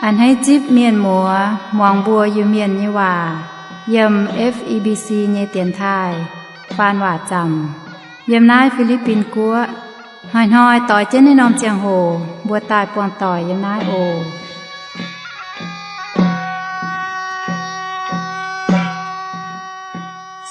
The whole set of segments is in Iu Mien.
A'hneiv zipv mienh muoz muangx mbuo Iu-Mienh nyei waac yiem F E B C nyei dienx taaih faan waac zaamc yiem naaiv Fi^li^bin Guoqv. Hnoi-hnoi doix jienv naaiv norm ziangh hoc mbuo daaih buangh doic yiem naaiv oc.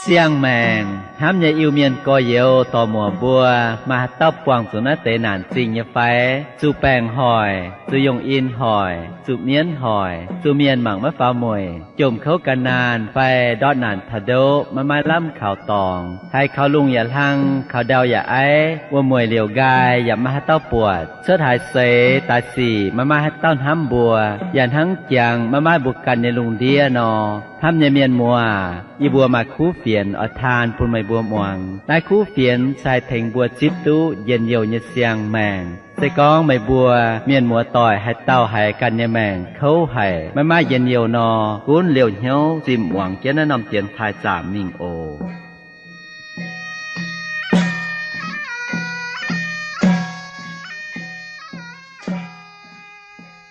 Siang-maengc hnamv nyei Iu-Mienh gorx-youz dorc-muoc mbuo, maaih haaix dauh buangh zuqc naaiv deix naanc zingh nyei fai? Zuqc baengc hoic, zuqc yongh in hoic, zuqc mienv hoic, zuqc mienh mangc maiv faaux mueic, jomc kouv ga'naanh fai ndortv naanc taux ndoqv maiv maaih lamh kaux dorngx, haiz kaux lungh yaac hlang, kaux ndau yaac aiv, wuom-mueic liouc nqaai yaac maiv maaih haaix dauh buatc, cuotv haaix seix daaih sic maiv maaih haaix dauh hnamv mbuo, yaac hnangv jangx maiv maaih mbuo ganh nyei lungh ndiev nor. Hnamv nyei mienh muoz, yie mbuo maaih kuv fienx oix taan bun meih mbuo muangx. Naaiv kuv fienx se haih tengx mbuo zipv duqv njien-youh nyei siang-maengc. Se gorngv meih mbuo mienh muoz doic haaix dauh haiz ganh nyei maengc kouv haic, maiv maaih njien-youh nor, gunv liouh hnyouv zimh muangx jienv naaiv norm dienx taaih zaamc mingh oc.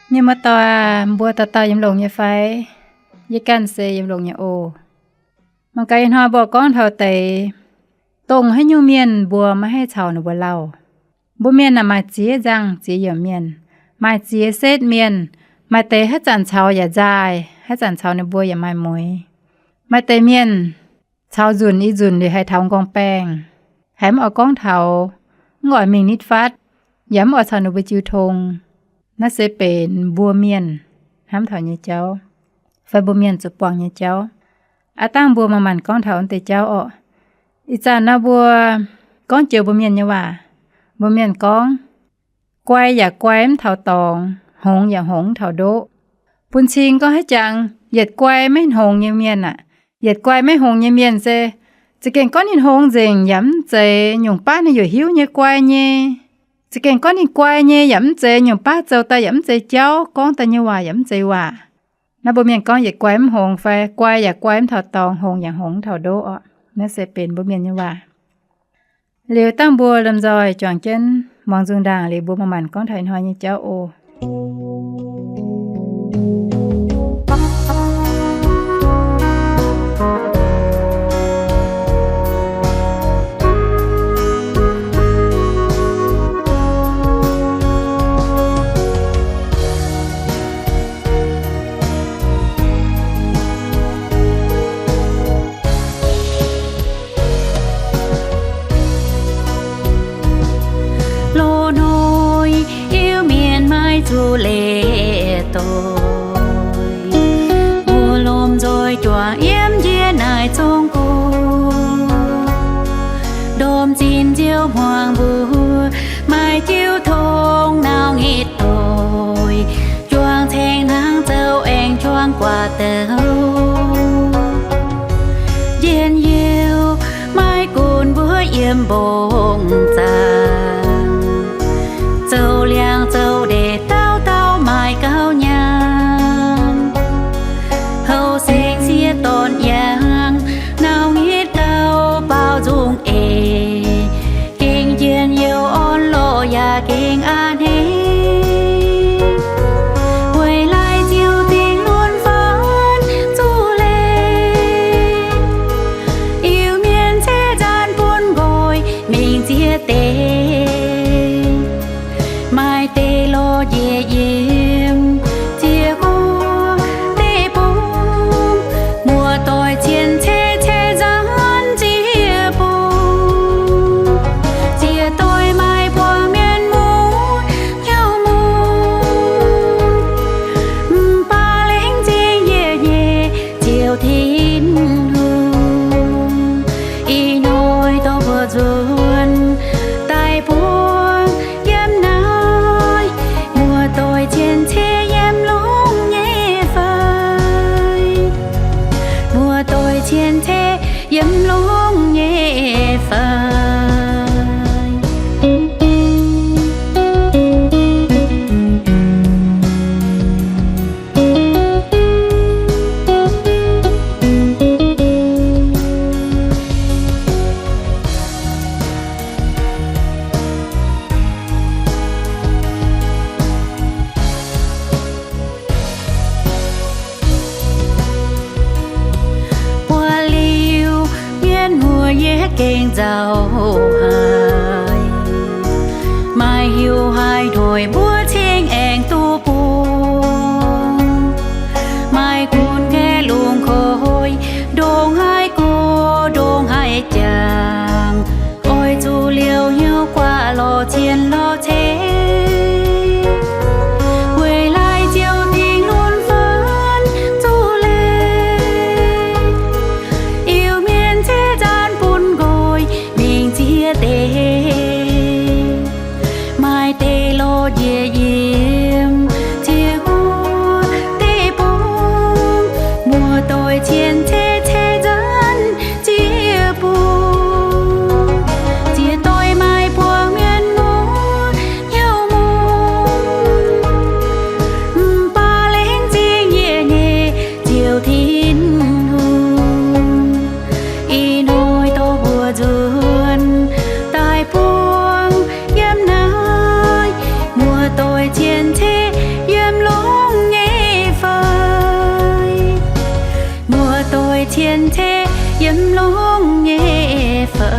Mienh muoz doic, mbuo dauh dauh yiem longx nyei fai? Yie ganh se yiem longx nyei oc. Mangc gaax ih hnoi mbuo gorngv taux deix, dongh haaix nyungc mienh mbuo maiv haih caux ninh mbuo lauh. Mbuo mienh naaic maaih ziex nzangh ziex yiemc mienh, maaih ziex setv mienh, maaih deix haaix zanc caux yaac nzaaih, haaix zanc caux ninh mbuo yaac maaih mueix. Maaih deix mienh caux nzunc i nzunc liuz haih taux m'nqorngv baengh, haih mv oix gorngv taux, mv oix mingh nitv fatv, yaac mv oix caux ninh mbuo jiu tong. Naaiv se benx mbuo mienh hnamv taux nyei jauv, fai mbuo mienh zuqc buangh nyei jauv. Aav dangh mbuo manc-manc gorngv taux deix jauv orqc. Ih zanc naaiv mbuo gorngv joux mbuo mienh nyei waac, mbuo mienh gorngv, guai yaac guai mv taux dorngx, hngongx yaac hngongx mv taux ndoqv. Bun cing gorngv haaix jangx yietc guai maiv hngongx nyei mienh aac, yietc guai maiv hngongx nyei mienh se za'gengh gorngv ninh hngongx nzengc yaac mv zeiz nyungc baav ninh youc hiuv nyei guai nyei. Za'gengh gorngv ninh guai nyei yaac mv zeiz nyungc baav zoux daaih yaac mv zeiz jauv, gorngv daaih nyei waac yaac mv zeiz waac. Naaiv mbuo mienh gorngv yietc guai mv hngongx fai guai yaac guai mv taux dorngx, hngongx yaac hngongx mv taux ndoqv orqc. Naaiv se benx mbuo mienh nyei waac. Liuz dangh mbuo lomh nzoih juangc jienv muangx nzung ndaangc liuz mbuo manc-manc gorngv taux ih hnoi nyei jauv oc. Loz-hnoi Iu-Mienh maiv zuqc leih doic, mbuo lomh nzoih juangc yiem njiec naaic Zong-Guoqv, ndorm zinh nziouv hmuangx mbuo maaih jiu tong nauc ngitv doic, juangc ceng hnangv zoux aengx juangc guaax douz. Njien-youh maiv gunv mbuo yiem mbong zaangc, zoux liangx zoux ndeic dauh dauh maaih gauh nyaanh. Houh seng sieqv dorn yangh, nauc ngitv gauh baaux nzung eix, gengh njien-youh orn-lorqc yaac gengh a'hneiv. Weic laaix ziouc dingc lunx faanv zuqc leiz, Iu-Mienh ceix nzaanx bun nqoi mingh ziex deix. Maaih deix lorz njiec yiem ziex guoqv deic-bung, muoz-doic cien ceix ceix nzaanx ziex bung. Ziex doic maaih buangh mienh muoz hnyouv mun, mv baac laengz zingh yietc nyeic Ziouv Tin-Hungh. Ih hnoi dorh mbuo nzuonx daaih buangh yiem naaiv, muoz-doic cien ceix yiem lungh nyei fai? Muoz-doic cien ceix yiem lungh nyei fai? gengh nzauh haic. Maaih heuc haaix hnoi mbuo cingx aengx duqv bung. Maaih gunv gaeqv lungh koi, ndongc haaix gox ndongc haaix jangx, oix zuqc liouh hnyouv guaax lorz cien lorz ceix. Weic laaix ziouc dingc lunx faan zuqc leiz, Iu-Mienh ceix nzaanx bun nqoi mingh ziex deix. Maaih deix lorz njiec yiem ziex guoqv deic-bung, muoz-doic cien-ceqv ceix nzaanx ziex bung. Ziex doic maaih buangh mienh muoz hnyouv mungh, mv baac laengz zingh yie nyei Ziouv Tin-Hungh. Ih hnoi dorh mbuo nzuonx daaih buangh yiem naaiv, muoz-doic cien-ceqv yiem longx nyei fai? Muoz-doic cien-ceqv yiem longx nyei fai?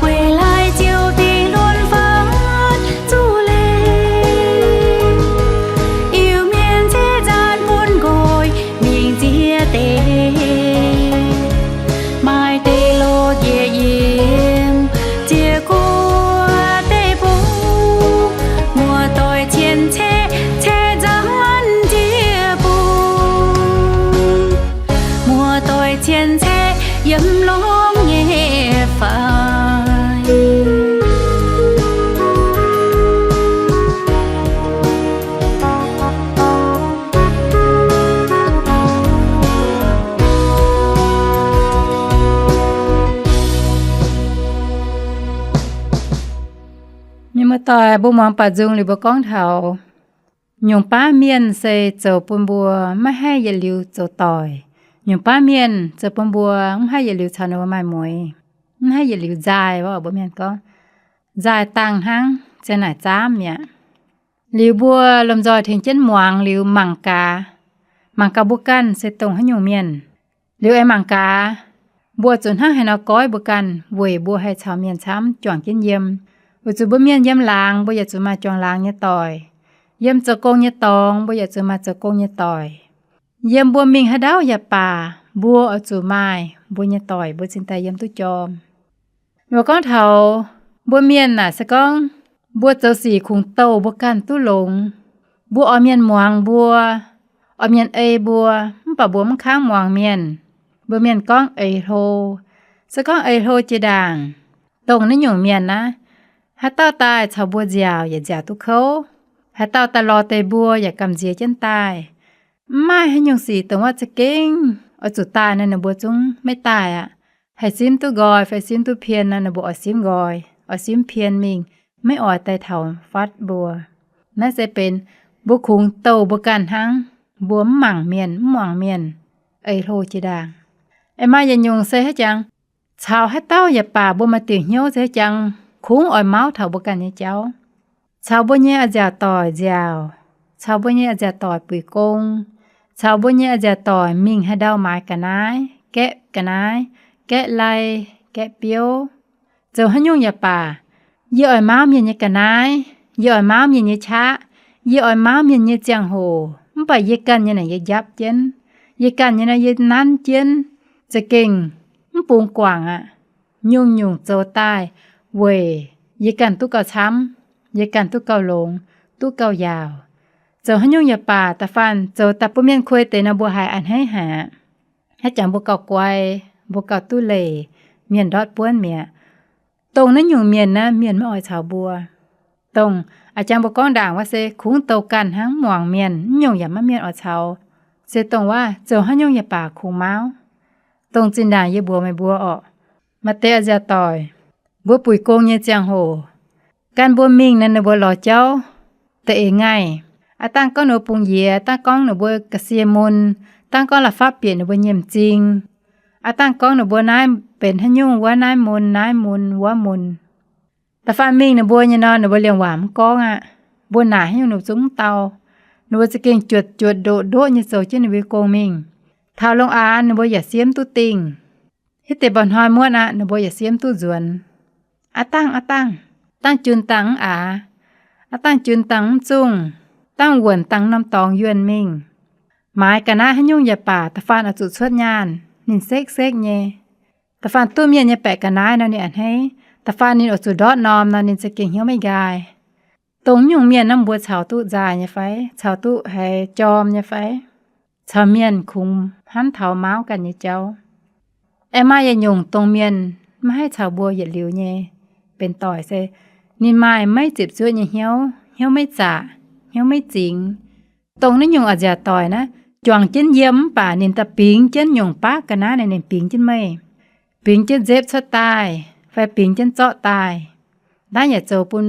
Weic laaix ziouc dingc lunx faan zuqc leiz, Iu-Mienh ceix nzaanx bun nqoi mingh ziex deix. Maaih deix lorz njiec yiem ziex guoqv deic-bung, muoz-doic cien-ceqv ceix nzaanx ziex bung. Muoz-doic cien-ceqv yiem longx nyei fai? Mienh muoz-doic, mbuo muangx baac nzung liuz mbuo gorngv taux nyungc baav mienh se zoux bun mbuo maiv haih yietc liuz zoux doic. Nyungc baav mienh zoux bun mbuo mv haih yietc liuz caux ninh mbuo maaih mueiz, mv haih yietc liuz nzaaih, mbuo mienh gorngv nzaaih dangh hnangv, ziang naaic zaamv mi'aqv. Liuz mbuo lomh nzoih tengx jienv muangx liuz mangc gaax, mangc gaax mbuo ganh se dongh haaix nyungc mienh. Liuz aengx mangc gaax, mbuo zuqc hnangv haaix nor goiv mbuo ganh weic mbuo haih caux mienh camv juangc jienv yiem. Weic zuqc mbuo mienh yiem laangz, mbuo yaac zuqc maaih juangc laangz nyei doic. Yiem zoux gong nyei dorngx, mbuo yaac zuqc maaih zoux gong nyei doic. Yiem mbuo mingh haaix ndau yaac baac, mbuo oix zuqc maaih mbuo nyei doic, mbuo cingx daaih yiem duqv jorm. Mbuo gorngv taux mbuo mienh naaic se gorngv mbuo zoux sic kungx douh mbuo ganh duqv longx. Mbuo oix mienh muangx mbuo, oix mienh ei mbuo, mv baac mbuo mv kangv muangx mienh. Mbuo mienh gorngv eix hlo. Se gorngv eix hlo jiex ndaangc, dongh naaiv nyungc mienh naaiv, haaix dauh daaih caux mbuo nziaauc yaac nziaauc duqv kouv. Haaix dauh daaih lorz deix mbuo yaac gamh nziex jienv daaih. Mv maaih haaix nyungc sic dongh wuov za'gengh oix zuqc daaih nor ninh mbuo zungv maiv daaih aqv. Haih simv duqv nqoi fai simv duqv pien nor ninh mbuo oix simv nqoi, oix simv pien mingh, maiv oix daaih taux fatv mbuo. Naaiv se benx mbuo kungx douh mbuo ganh hnangv. Mbuo mv mangc mienh, mv muangx mienh, eix hlo jiex ndaangc. Aengx maaih yietc nyungc se haaix jangx, caux haaix dauh yaac baac mbuo maaih diuc hnyouv se haaix jangx kungx oix mauv taux mbuo ganh nyei jauv. Caux mbuo nyei a'nziaauc doic nziaauc, caux mbuo nyei a'nziaauc doic buic gong, caux mbuo nyei a'nziaauc doic mingh haaix ndau maaiz ga'naaiv, gaeqv ga'naaiv, gaeqv lai, gaeqv biouv. Zoux haaix nyungc yaac baac, yie oix mauv mienh nyei ga'naaiv, yie oix mauv mienh nyei qaqv, yie oix mauv mienh nyei ziangh hoc, mv baac yie ganh nyei naaic yie njapv jienv, yie ganh nyei naaiv yie nanv jienv, za'gengh mv bungx guangc aqv. Nyungc-nyungc zoux daaih weic yie ganh duqv gauh camv, yie ganh duqv gauh longx, duqv gauh yaauc. Zoux haaix nyungc yaac baac, da'faanh zoux daaih bun mienh kuei deix nor mbuo haiz a'hneiv haic aqv. Haaix jangx mbuo gauh guai, mbuo gauh duqv leih, mienh ndortv buonv mi'aqv. Dongh naaiv nyungc mienh naaiv, mienh maiv oix caux mbuo. Dongh a'jangx mbuo gorngv ndaangc wuov se kungx douh ganh hnangv, mv muangx mienh, mv nyungc yaac maiv mienh oix caux. Se dongh wuov zoux haaix nyungc yaac baac kungx mauv. Dongh zinh ndaangc yie mbuox meih mbuo orqc, maaih deix a'nziaauc doic, mbuo buic gong nyei ziangh hoc, Gan mbuo mingh nor ninh mbuo lorz jauv da'eix ngaih. Aav dangh gorngv ninh mbuo bungx yiez, dangh gorngv ninh mbuo ga'sie mun, dangh gorngv la'fapv bieqc ninh mbuo nyei m'zing, aav dangh gorngv ninh mbuo naaiv benx haaix nyungc wuov naaiv mun, naaiv mun, wuov mun. Da'faanh mingh ninh mbuo nyei nor, ninh mbuo liemh waac mv gorngv aqv. Mbuo naaic haaix nyungc ninh mbuo zungv mv dau. Ninh mbuo za'gengh juotc juotc ndoqc ndoqv nyei zoux jienv ninh mbuo nyei gong mingh. Taux longx aqv ninh mbuo yaac siev mv duqv dingh. Hitv deix mba'hnoi muotv aqv ninh mbuo yaac siev mv duqv nzuonx. Aav dangh, aav dangh, dangh jun dangh mv aax, aav dangh jun dangh mv zungh, dangh wuonc dangh norm dorngx yuonh mingh. Maaiz ga'naaiv haaix nyungc yaac baac, da'faanh oix zuqc cuotv nyaanh, ninh sekv sekv nyei. Da'faanh duqv mienh nyei baeqc ga'naaiv nor ninh a'hneiv. Da'faanh ninh oix zuqc ndortv norm nor ninh za'gengh hnyouv maiv nqaai. Dongh nyungc mienh naaiv mbuo caux duqv nzaaih nyei fai? Caux duqv haiz jorm nyei fai? Caux mienh kungx hnamv taux mauv ganh nyei jauv. Aengx maaih yietc nyungc dongh mienh maiv haih caux mbuo yietc liuz nyei benx doic se, ninh maaih maiv ziepc zuoqv nyei hnyouv, hnyouv maiv zaqc, hnyouv maiv zingx. Dongh naaiv nyungc a'nziaauc doic naaiv, juangc jienv yiem mv baac ninh daaih bingx jienv nyungc baav ga'naaiv naaiv, ninh bingx jienv meih, bingx jienv nzepv cuotv daaih, fai bingx jienv zorqv daaih. Naaiv yaac zoux bun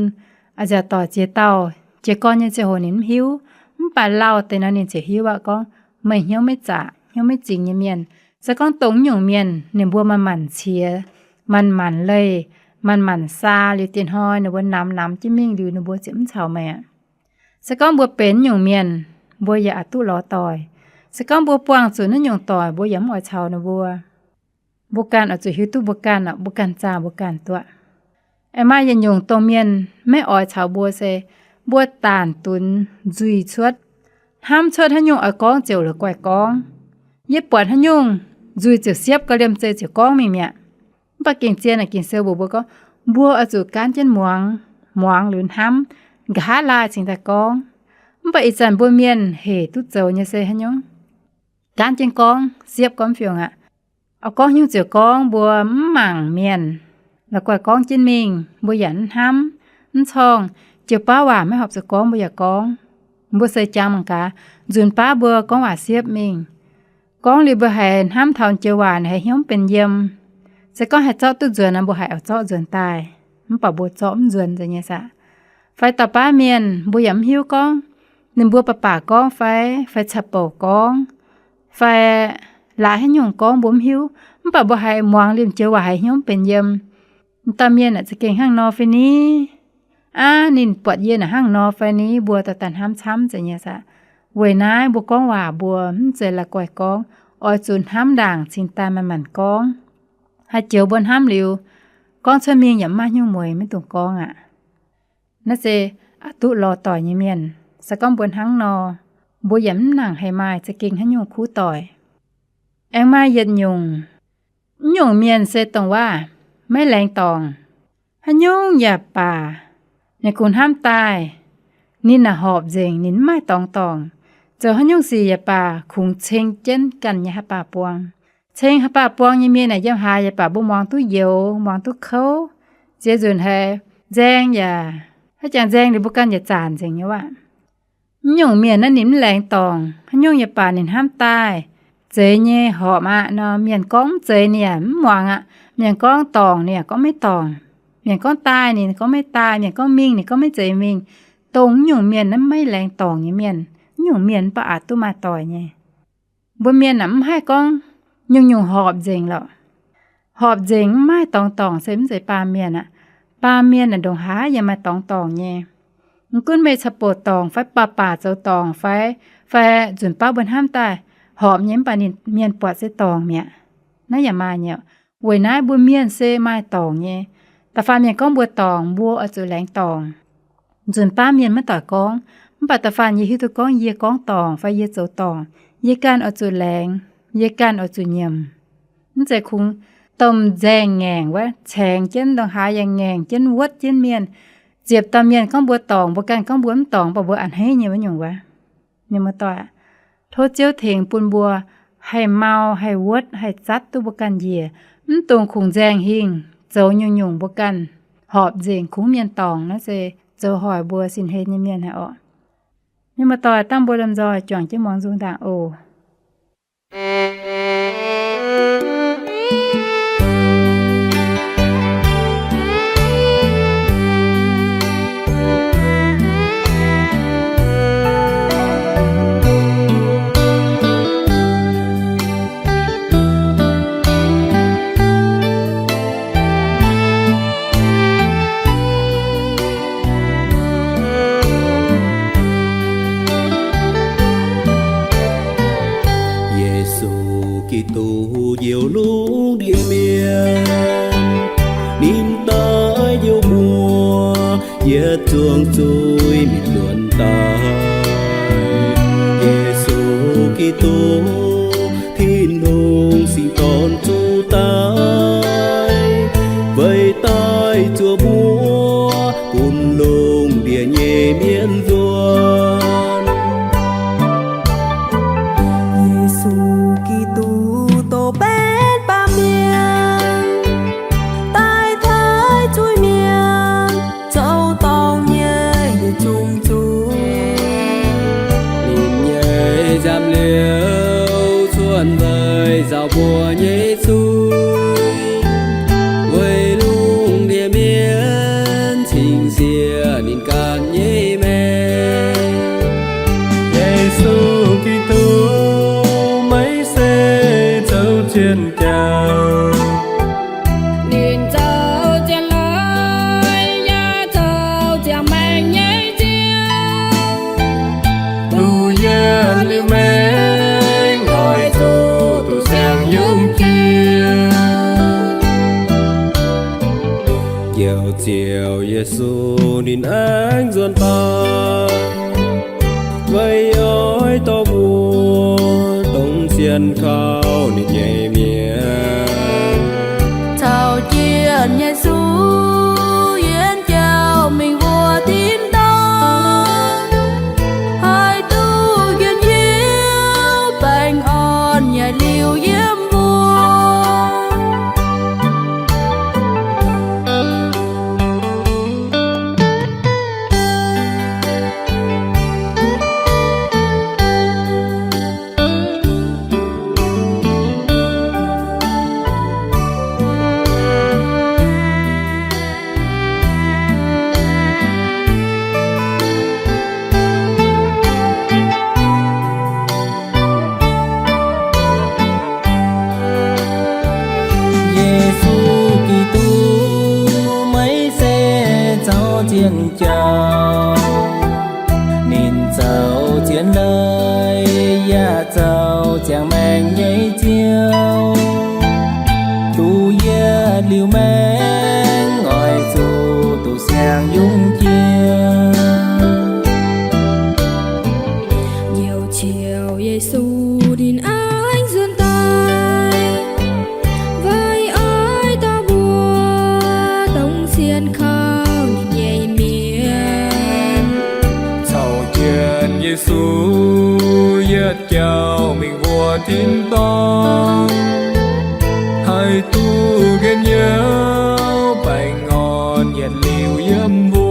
a'nziaauc doic ziex dauh jiez gorn nyei ziangh hoc ninh mv hiuv, mv baac lauh deix nor ninh ziouc hiuv aqv gorngv meih hnyouv maiv zaqc, hnyouv maiv zingx nyei mienh. Se gorngv dongh nyungc mienh ninh mbuo manc-manc ciex, manc-manc leih, manc-manc saa liuz dieh hnoi ninh mbuo namx namx jienv mingh liuz ninh mbuo ziouc mv caux meih aqv. Se gorngv mbuo benx nyungc mienh, mbuo yaac a'duqv lorz doic. Se gorngv mbuo buangh zuqc naaiv nyungc doic, mbuo yaac mv oix caux ninh mbuo. Mbuo ganh oix zuqc hiuv duqv mbuo ganh, mbuo ganh zaah mbuo ganh duqv. Aengx maaih yietc nyungc dongh mienh maiv oix caux mbuo se, mbuo daanc dunx nzuih cuotv, hnamv cuotv haaix nyungc oix gorngv ziouc la'guaih gorngv. Yie buatc haaix nyungc nzuih ziouc siepv gau, liemh zeih ziouc gorngv mingh mi'aqv. Mv baac gengh zien naaic Ging-Sou mbuox mbuo gorngv, mbuo oix zuqc gaanv jienv muangx, muangx liuz hnamv, nqa'haav laai cingx daaih gorngv. Mv baac ih zanc mbuo mienh hec duqv zoux nyei se haaix nyungc? Gaanv jienv gorngv, siepv gorngv fiungc aqv. Oix gorngv haaix nyungc ziouc gorngv, mbuo mv mangc mienh, la'guaih gorngv jienv mingh, mbuo yaac mv hnamv, mv corngh, jiu-baauv waac maiv horpc zuqc gorngv mbuo yaac gorngv. Mbuo seix jangx mangc gaax, nzunc baav mbuo gorngv waac siepv mingh. Gorngv liuz mbuo haiz hnamv taux joux waac naaic haiz hnyouv mv benx yiem. Se gorngv haih zorqv duqv nzuonx nor mbuo haiz oix zorqv nzuonx daaih, mv baac mbuo zorqv mv nzuonx nzengc nyei saah. Fai dauh baav mienh mbuo yaac mv hiuv gorngv, ninh mbuo baac baac gorngv fai, fai ca'bouc gorngv, fai laaix haaix nyungc gorngv mbuo mv hiuv, mv baac mbuo haiz muangx liemh joux waac haiz hnyouv mv benx yiem. M'dauh mienh naaic za'gengh hnangv nor fai ni? Aav, ninh buatc yie naaic hnangv nor fai ni? Mbuo dauh daaih hnamv camv nzengc nyei saah. Weic naaiv mbuo gorngv waac mbuo mv zeiz la'guaih gorngv, oix zuqc hnamv ndaangc cingx daaih manc-manc gorngv. Haaix joux mbuo hnamv liuz, gorngv cuotv mingh yaac mv maaih haaix nyungc mueiz, maiv dungx gorngv aqv. Naaiv se a'duqv lorz doic nyei mienh. Se gorngv mbuo hnangv nor, mbuo yaac mv nangc haih maaih za'gengh haaix nyungc kuv doic. Aengx maaih yietc nyungc, mv nyungc mienh se dongh waac maiv laengz dorngc. Haaix nyungc yaac baac, ninh kungx hnamv daaih, ninh naaic horpc nzengc, ninh mv maaih dorngx dorngc. Zoux haaix nyungc sic yaac baac kungx ceng jienv ganh nyei haaix baac buang. Ceng haaix baac buang nyei mienh naaic yiem haaix yaac baac mbuo muangx duqv youx, muangx duqv kouv. Ziex nzunc haiz nzaeng yaac, haaix jangx nzaeng liuz mbuo ganh yaac zanc nzengc nyei waac. Mv nyungc mienh naaiv ninh mv laengz dorngc, haaix nyungc yaac baac ninh hnamv daaih, zeiz nyei horpc aqv nor, mienh gorngv mv zeiz ninh yaac mv muangx aqv. Mienh gorngv dorngc ninh yaac gorngv maiv dorngc. Mienh gorngv daaih ninh gorngv maiv daaih. Mienh gorngv mingh ninh gorngv maiv zeiz mingh. Dongh mv nyungc mienh naaiv maiv laengz dorngc nyei mienh. Mv nyungc mienh mv baac aqc duqv maaih doic nyei. Mbuo mienh naaic mv haih gorngv nyungc-nyungc horpc nzengc lorqc. Horpc nzengc mv maaih dorngx dorngc se mv zeiz baamh mienh aqv. Baamh mienh naaic ndongc haaix yaac maaih dorngx dorngc nyei. Mv gunv meih ca'bouc dorngc fai baac baac zoux dorngc fai, fai nzunc baav mbuo hnamv daaih horpc nyei mv baac ninh mienh buatc se dorngc mi'aqv. Naaiv yaac maaih nyei. Weic naaiv mbuo mienh se maaih dorngc nyei. Da'faanh mienh gorngv mbuo dorngc, mbuo oix zuqc laengz dorngc. Nzunc baav mienh maiv doic gorngv, mv baac da'faanh yie hiuv duqv gorngv yie gorngv dorngc fai yie zoux dorngc, yie ganh oix zuqc laengz, yie ganh oix zuqc nyiemc. Mv zeiz kungx domh nzaeng ngaengc wuov, caengx jienv ndongc haaix yaac ngaengc jienv wuotv jienv mienh, ziepc dauh mienh gorngv mbuo dorngc, mbuo ganh gorngv mbuo mv dorngc, mv baac mbuo a'hneiv nyei wuov nyungc wuov. Mienh muoz-doic, tov Ziouv tengx bun mbuo haih mau, haih wuotv, haih zatv duqv mbuo ganh njiec, mv dungx kungx nzaeng hingh zoux nyungc-nyungc mbuo ganh horpc nzengc kungx mienh dorngc. Naaiv se zoux hoic mbuo sin hlen nyei mienh haic orqc. Mienh muoz-doic, dangh mbuo lomh nzoih juangc jienv muangx nzung ndaangc oc. yietc zungv zuiz mingh nzuonx daaih. Yesu Giduc, Tin-Hungh Singx Dorn zuqc daaih, weic daaih zuov mbuo gunv lungh ndiev nyei mienh nzuonx. Yesu Giduc dongh benx baamh mienh, daaih taaih zuiz-mienh zoux dorngc nyei yietc zungv zuiz. Ninh nyei nziaamv-liouh cuotv nzengc nzauh mbuo nyei zuiz, weic lungh ndiev mienh cingx siev ninh ganh nyei maengc. Yesu Giduc maiv se zoux zien jauv. Ninh zoux zien leiz yaac zoux ziangh maengc nyei Ziouv. Duqv yietc liuz maengc oix zuqc duqv siang-yungz jiex. Njoux Ziouv Yesu ninh aengx nzuonx daaih, weic oix dorh mbuo dongh sienx kaux ninh nyei mienh caux jienv Yesu yienx jauv mingh wuov tin-dorngh, haih duqv njien-youh baengh orn yietc liuz yiem mbuo. Yesu Giduc maiv se zoux zien jauv. Ninh zoux zien leiz yaac zoux ziangh maengc nyei Ziouv. Duqv yietc liuz maengc oix zuqc duqv siang-yungz jiex. Njoux Ziouv Yesu ninh aengx nzuonx daaih, weic oix dorh mbuo dongh sienx kaux ninh nyei mienh caux jienv Yesu yietc jauv mingh wuov tin-dorngh, haih duqv njien-youh baengh orn yietc liuz yiem mbuo.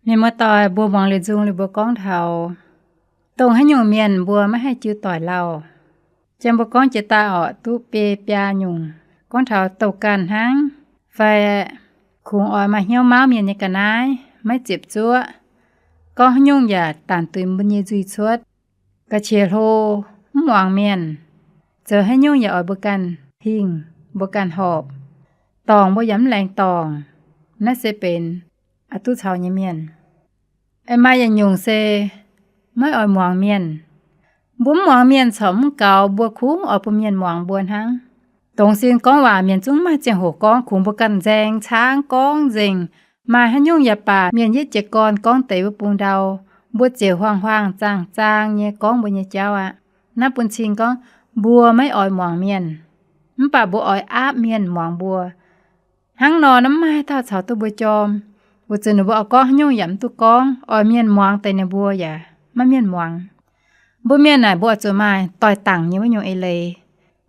Mienh muoz-doic, mbuo muangx liuz nzung liuz mbuo gorngv taux dongh haaix nyungc mienh mbuo maiv haih jiu doic lauh. Jang mbuo gorngv jiex daaih orqc, duqv biei biaa nyungc. Gorngv taux douh ganh hnangv, fai kungx oix maaih hnyouv mauv mienh nyei ga'naaiv, maiv ziepc zuoqv, gorngv haaix nyungc yaac danc duix mbuo nyei nzuih cuotv, ga'qiex hlo, mv muangx mienh, zoux haaix nyungc yaac oix mbuo ganh hingh, mbuo ganh horpc, dorngc mbuo yaac mv laengz dorngc. Naaiv se benx a'duqv caux nyei mienh. Aengx maaih yietc nyungc se maiv oix muangx mienh. Mbuo mv muangx mienh corc mv gaux, mbuo kungx oix bun mienh muangx mbuo hnangv. Dongz sin gorngv waac mienh zungv maaih ziangh hoc gorngv, kungx mbuo ganh nzaeng caangv gorngv nzengc. Maaih haaix nyungc yaac baac, mienh yietv jiez gorn gorngv deix wuov bung ndau, mbuo ziouc huaang-huaang zaang-zaang nyei gorngv mbuo nyei jauv aqv. Naaiv bun cing gorngv mbuo maiv oix muangx mienh, mv baac mbuo oix aapv mienh muangx mbuo. Hnangv nor, mv maaih haaix dauh caux duqv mbuo jorm. Weic zuqc ninh mbuo oix gorngv haaix nyungc yaac mv duqv gorngv, oix mienh muangx deix ninh mbuo yaac maiv mienh muangx. Mbuo mienh naaic, mbuo oix zuqc maaih doix-dangc nyei wuov nyungc eix leiz.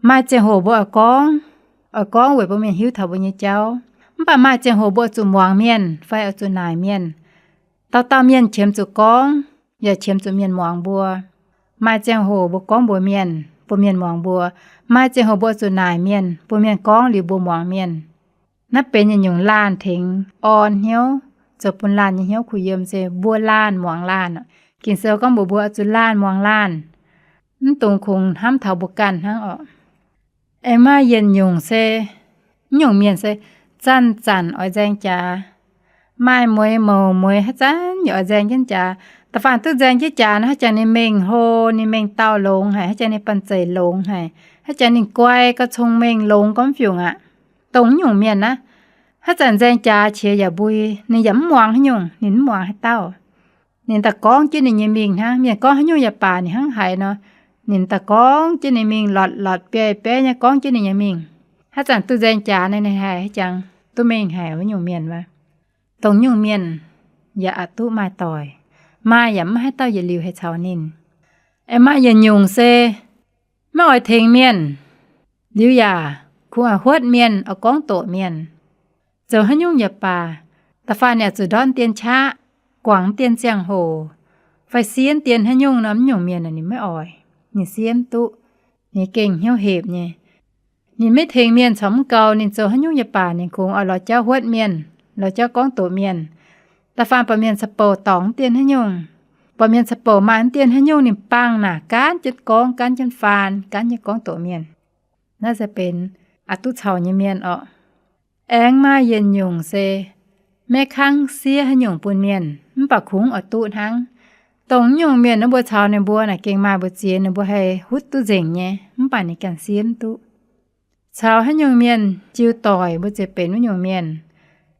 Maaih ziangh hoc mbuo oix gorngv, oix gorngv weic bun mienh hiuv taux mbuo nyei jauv. Mv baac maaih ziangh hoc mbuo oix zuqc muangx mienh fai oix zuqc naaic mienh. Dauh dauh mienh qiemx zuqc gorngv, yaac qiemx zuqc mienh muangx mbuo. Maaih ziangh hoc mbuo gorngv mbuox mienh, bun mienh muangx mbuo. Maaih ziangh hoc mbuo oix zuqc naaic mienh, bun mienh gorngv liuz mbuo muangx mienh. Naaiv benx yietc nyungc laanh tengx orn hnyouv, zoux bun laanh nyei hnyouv kuh yiem se mbuo laanh muangx laanh. Ging-Sou gorngv mbuox mbuo oix zuqc laanh muangx laanh, mv dungx kungx hnamv taux mbuo ganh hnangv orqc. Aengx maaih yietc nyungc se, mv nyungc mienh se zanc-zanc oix nzaeng jaax. Maaih mueiz mouc mueiz haaix zanc yaac oix nzaeng jienv jaax. Da'faanh duqv nzaeng jienv jaax nor, haaix jangx ninh mengh hlo, ninh mengh dauh longx haic, haaix jangx ninh banh zeic longx haic, haaix jangx ninh guai gauh cong-mengh longx gormx fiungc aqv. Dongh mv nyungc mienh naaiv, haaix zanc nzaeng jaax qiex yaac mbui, ninh yaac mv muangx haaix nyungc, ninh mv muangx haaix dauh. Ninh daaih gorngv jienv ninh nyei mingh hnangv. Mienh gorngv haaix nyungc yaac baac ninh hnangv haiz nor, ninh daaih gorngv jienv ninh mingh, lotc lotc biei biei nyei gorngv jienv ninh nyei mingh. Haaix zanc duqv nzaeng jaax naaiv, ninh haih haaix jangx duqv mengh haic wuov nyungc mienh wuov. Dongh nyungc mienh yaac aqc duqv maaih doic, maaih yaac mv haaix dauh yietc liuz haih caux ninh. Aengx maaih yietc nyungc se maiv oix tengx mienh, liuz yaac kungx oix huotv mienh, oix gorngv doqc mienh. Zoux haaix nyungc yaac baac, da'faanh ninh oix zuqc ndortv dien qaqv, guangc dien ziangh hoc, fai siev dien haaix nyungc nor, mv nyungc mienh ninh maiv oix. Ninh siev duqv, ninh gengh hnyouv hepc nyei. Ninh maiv tengx mienh corc mv gaux, ninh zoux haaix nyungc yaac baac ninh kungx oix lorz jauv huotv mienh, lorz jauv gorngv doqc mienh. Da'faanh buatc mienh caux bouc dorngc dien haaix nyungc, buatc mienh caux bouc maaih dien haaix nyungc, ninh bangc naaic gaanv jienv gorngv, gaanv jienv faan, gaanv jienv gorngv doqc mienh. Naaiv se benx aqc duqv caux nyei mienh orqc. Aengx maaih yietc nyungc se maiv kangv siev haaix nyungc bun mienh, mv baac kungx oix duqv hnangv. Dongh nyungc mienh naaiv mbuo caux ninh mbuo naaic gengh maaih mbu'ziex ninh mbuo haih hutv duqv nzengc nyei, mv baac ninh ganh siev duqv. Caux haaix nyungc mienh jiu doic, mbuo ziouc benx wuov nyungc mienh.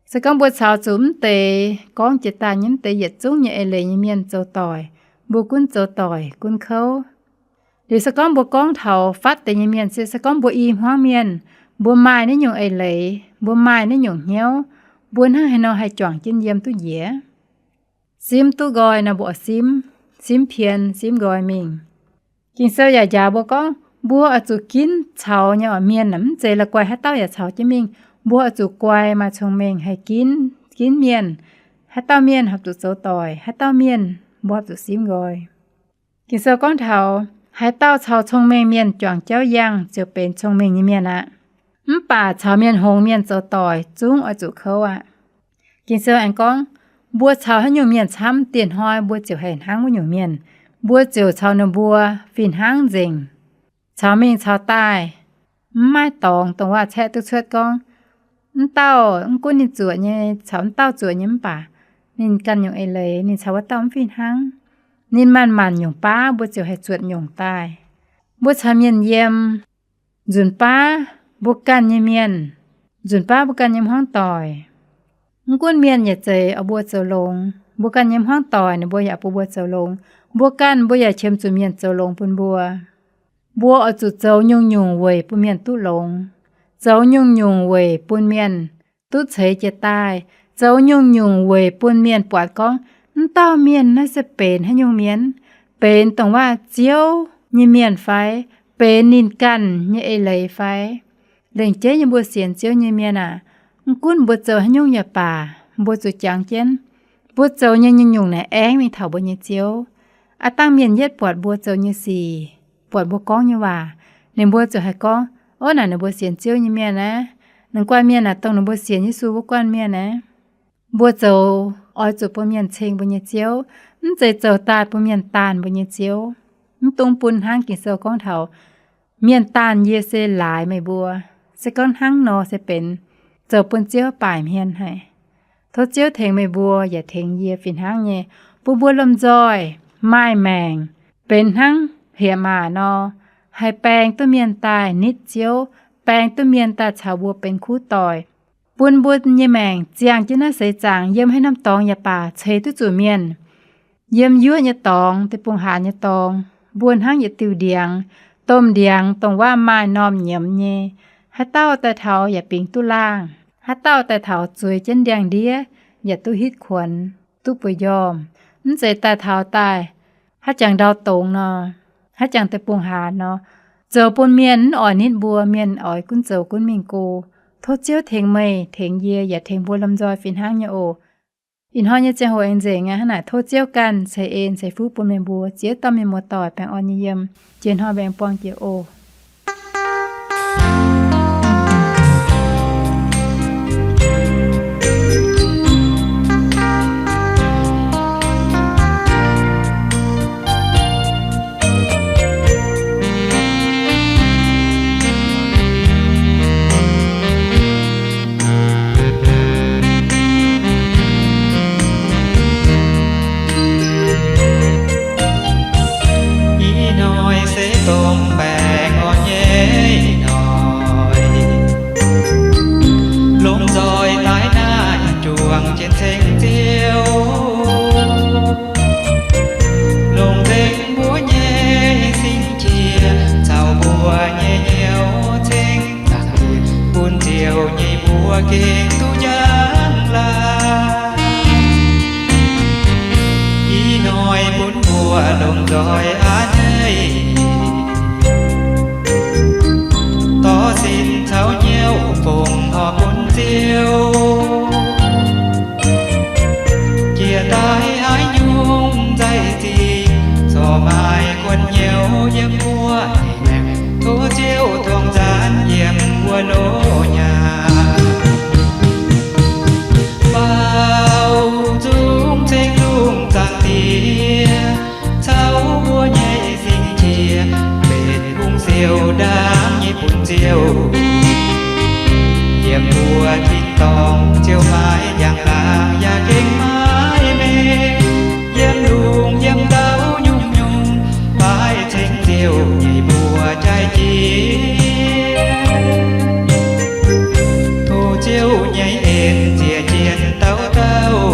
Se gorngv mbuo caux zuqc mv deix gorngv jiex daaih nyei, mv deix yietc zungv nyei eix leiz nyei mienh zoux doic, mbuo gunv zoux doic gunv kouv. Liuz se gorngv mbuo gorngv taux fatv deix nyei mienh, se, se gorngv mbuo i hmuangv mienh, mbuo maaih naaiv nyungc eix leiz, mbuo maaih naaiv nyungc hnyouv, mbuo hnangv haaix nor haih juangc jienv yiem duqv njiec? Simv duqv nqoi nor, mbuo oix simv, simv pien, simv nqoi mingh. Ging-Sou yaac njaaux mbuo gorngv, mbuo oix zuqc ginv caux nyei orqc. Mienh mv zeiz la'guaih haaix dauh yaac caux jienv mingh. Mbuo oix zuqc guai, maaih cong-mengh haih ginv, ginv mienh. Haaix dauh mienh horpc zuqc zoux doic, haaix dauh mienh mbuo horpc zuqc simv nqoi. Ging-Sou gorngv taux, haaix dauh caux cong-mengh mienh juangc jauv yangh ziouc benx cong-mengh nyei mienh aqv. Mv baac caux mienh hngongx mienh zoux doic zungv oix zuqc kouv aqv. Ging-Sou aengx gorngv, mbuo caux haaix nyungc mienh camv, dieh hnoi mbuo ziouc haih hnangv wuov nyungc mienh. Mbuo ziouc caux ninh mbuo fih hnangv nzengc, caux mingh caux daaih, mv maaih dorngx dongh waac-caeqv duqv cuotv gorngv, mv dauh, mv gunv ninh zuoqc nyei caux mv dauh zuoqc nyei mv baac, ninh ganh nyungc eix leiz ninh caux wuov dauh mv fih hnangv. Ninh maanc-maanc nyungc baav mbuo ziouc haih zuotc nyungc daaih. Mbuo caux mienh yiem, nzunc baav mbuo ganh nyei mienh, nzunc baav mbuo ganh nyei hmuangv doic, mv gunv mienh yaac zeiz oix mbuo zoux longx. Mbuo ganh nyei hmuangv doic ninh mbuo yaac bun mbuo zoux longx. Mbuo ganh mbuo yaac qiemx zuqc mienh zoux longx bun mbuo. Mbuo oix zuqc zoux nyungc-nyungc weic bun mienh duqv longx, zoux nyungc-nyungc weic bun mienh duqv ceix jiez daaih, zoux nyungc-nyungc weic bun mienh buatc gorngv, mv dauh mienh naaiv se benx haaix nyungc mienh, benx dongh waac-ziouv nyei mienh fai, benx ninh ganh nyei eix leiz fai. Lengc jeiv nyei mbuo sienx Ziouv nyei mienh aac, mv gunv mbuo zoux haaix nyungc yaac baac, mbuo zuqc jangx jienv mbuo zoux nyei nyungc-nyungc naaic aengx mingh taux mbuo nyei Ziouv. Aav dangh mienh yietv buatc mbuo zoux nyei sic, buatc mbuo gorngv nyei waac, ninh mbuo ziouc haih gorngv, ov, naaic ninh mbuo sienx Ziouv nyei mienh aqv. Ninh guanh mienh aac, dongh ninh mbuo sienx Yesu wuov guanh mienh aqv. Mbuo zoux oix zuqc bun mienh ceng mbuo nyei Ziouv, mv zeiz zoux daaih bun mienh daanh mbuo nyei Ziouv. Mv dungx bun hnangv Ging-Sou gorngv taux, mienh daanh yie se laaix meih mbuo. Se gorngv hnangv nor se benx zoux bun Ziouv baaic hmien haic. Tov Ziouv tengx meih mbuo yaac tengx yie fih hnangv nyei, bun mbuo lomh nzoih maaih maengc benx hnangv hlieqv-maac nor, haih baeng duqv mienh daaih nitv Ziouv, baeng duqv mienh daaih caux mbuo benx kuv doic, bun mbuo nyei maengc ziangh jienv naaiv seix zaangc yiem haaix norm dorngx yaac baac ceix duqv zuqc mienh. Yiem yuoqv nyei dorngx, deic-bung-hlaax nyei dorngx, mbuo hnangv yietc diuh ndiangx, domh ndiangx dongh waac maaih normh nyiemz nyei. Haaix dauh daaih taux yaac bingx duqv laangh. Haaix dauh daaih taux zueiz jienv ndiangx-ndiev yaac duqv hitv kuonx, duqv bueix njormh. Mv zeiz daaih taux daaih haaix jangx ndau dongz nor, haaix jangx deic-bung-hlaax nor, zoux bun mienh mv oix nitv mbuo, mienh oix gunv zoux gunv mingh go. Tov Ziouv tengx meih, tengx yie, yaac tengx mbuo lomh nzoih fih hnangv nyei oc. Ih hnoi nyei ziangh hoc aengx nzengc aqv. Hnangv naaic tov Ziouv ganh ceix en ceix fuqv bun meih mbuo, ziex dauh mienh muoz-doic baengh orn nyei yiem. Jiex hnoi mbuo aengx buangh jiex oc. nyei noic, longc nzoih daaih naaiv juangc jienv ceng Ziouv. Longc nzengc mbuo nyei singx qiex caux mbuo nyei hnyouv ceng zaangc bun Ziouv nyei mbuox gengh duqv njang laangh. Ih hnoi bun mbuo longc nzoih a'hneiv, dorh sin caux hnyouv fongc horc bun Ziouv. Jiex daaih haaix nyungc nzaic zingh, corc maaih guanh hnyouv yiem mbuo nyei maengc. Tov Ziouv torngv nzaanx yiem mbuo loz nyaah. Baaux nzung ceng lungh zaangc Diex caux mbuo nyei singx qiex, benx hungh siou ndaangc nyei bun Ziouv. Yiem mbuo tin-dorngh Ziouv maiv njang-laangc yaac gengh maiv mengh. Yiem lungh yiem ndau nyungc-nyungc, maiv ceng Ziouv nyei mbuox jaaix jiez. Tov Ziouv nyei en ziec jiex dauh dauh,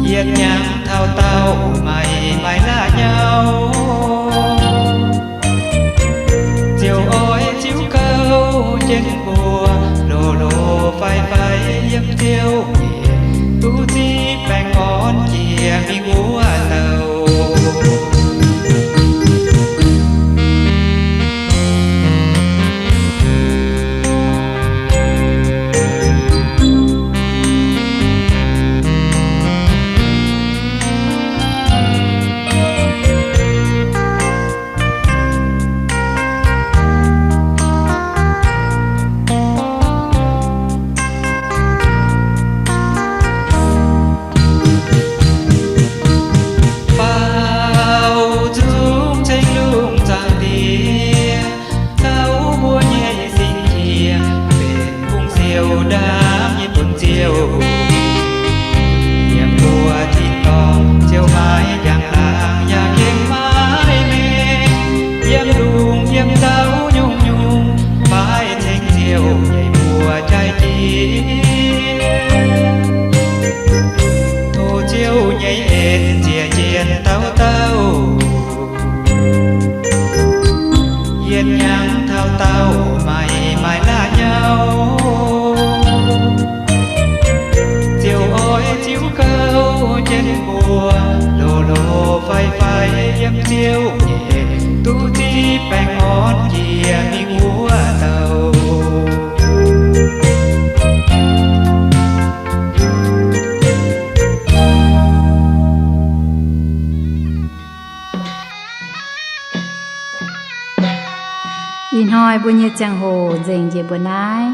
yietc hnyangx taux daauh maaih maaih la'nyauv. Ziouv oix ziux gouv jienv mbuo, loz-loz faix-faix yiem Ziouv nyei, duqv zipv baengh orn jiex mingh wuov douh. Baaux nzung ceng lungh zaangc Diex caux mbuo nyei singx qiex, benx hungh siou ndaangc nyei bun Ziouv. Yiem mbuo tin-dorngh Ziouv maiv njang-laangc yaac gengh maiv mengh. Yiem lungh yiem ndau nyungc-nyungc, maiv ceng Ziouv nyei mbuox jaaix jiez. Tov Ziouv nyei en ziec jiex dauh dauh, yietc hnyangx taux daauh maaih maaih la'nyauv. Ziouv oix ziux gouv jienv mbuo, loz-loz faix-faix yiem Ziouv nyei, duqv zipv baengh orn jiex mingh wuov douh. Ih hnoi mbuo nyei ziangh hoc nzengc njiec mbuo naaiv.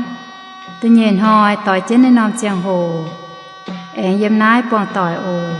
Da'nyeic hnoi doix jienv naaiv norm ziangh hoc, aengx yiem naaiv buangh doic oc.